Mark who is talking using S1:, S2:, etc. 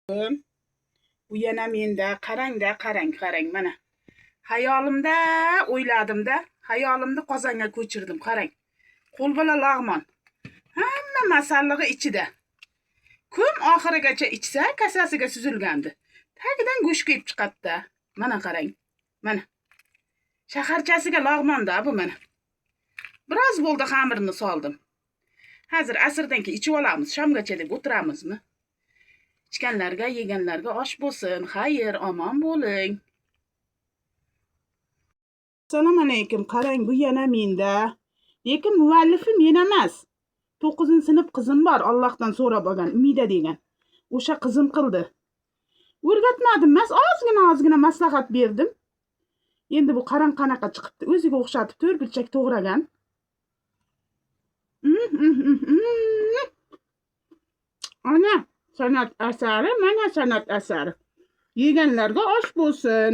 S1: Bu yana menda, qarang-da, qarang, qarang, mana. Xayolimda o'yladim-da, xayolimni qozonga ko'chirdim, qarang. Qo'lbola lag'mon. Hamma masallig'i ichida. Kim oxirigacha ichsa, kasasiga suzilgandi. Tagidan go'sht kelib chiqadi-da. Mana qarang. Mana. Shaharchasiga lag'mon-da bu mana. Biroz bo'ldi xamirni soldim. Hozir asrdan keyin ichib olamiz, shomgacha deb o'tiramizmi? Ichganlarga, yeganlarga osh bo'lsin. Xayr, omon bo'ling. Assalomu alaykum. Qarang, bu yana menda. Lekin muallifi men emas. 9-sinf qizim bor, Allohdan so'rab olgan, Umida degan. O'sha qizim qildi. O'rgatmadim emas, ozgina ozgina maslahat berdim. Endi bu qarang qanaqa chiqibdi. O'ziga o'xshatib to'rt burchak to'g'ragan. Ana san'at asari, mana san'at asari. Yeganlarga osh bo'lsin.